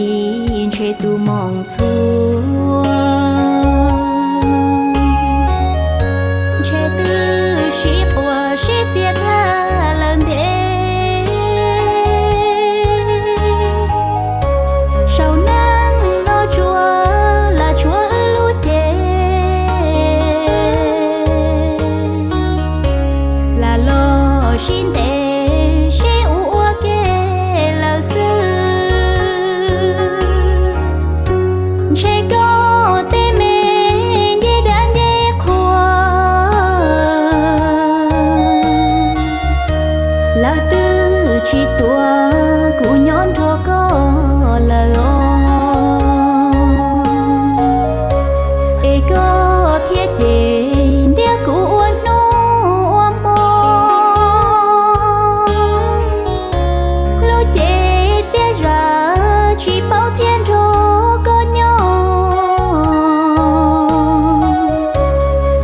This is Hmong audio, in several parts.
Ntshe tus moos txhua, ntshe twb sib quas sib txiav tag lawm ntev. Saum neej no tsuas lam tshuav wb lub cev, lam los sib ntes sib ua ua ke lawm xwb. Ntshe koj tej me ncej dab ncej qhua, lawv twb tsis tuav kuv nyob nrog koj lawm os. Es koj thiaj cem ntiab kuv ua hnub ua hmo. Lub cev txiaj zam tsis paub thiab nrog koj nyob.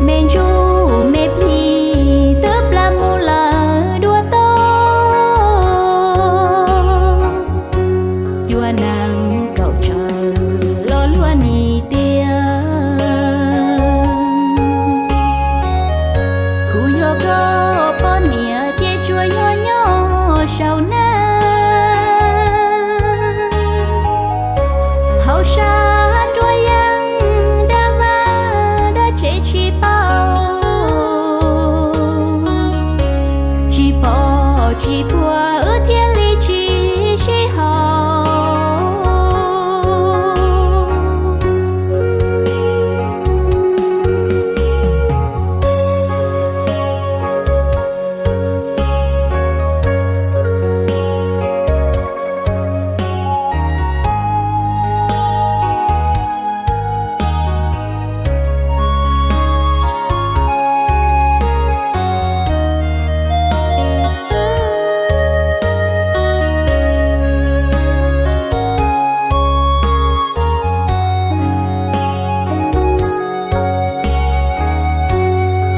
Me ntsuj me plig twb plam mus lawm dua toj. Cua nees kaum tsawv los luag nim tiag. Kuv yog koj poj niam ces tsuas yog nyob saum neej. Hauv sab nruab yeeb dab vaj dab tsev tsis paub, tsis pom tsis puag wb thiaj li tsis sib haum.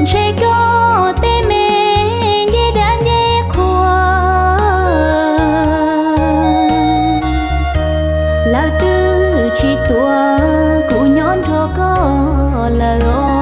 Ntshe koj tej me ncej dab ncej qhua, lawv twb tsis tuav kuv nyob nrog koj lawm os.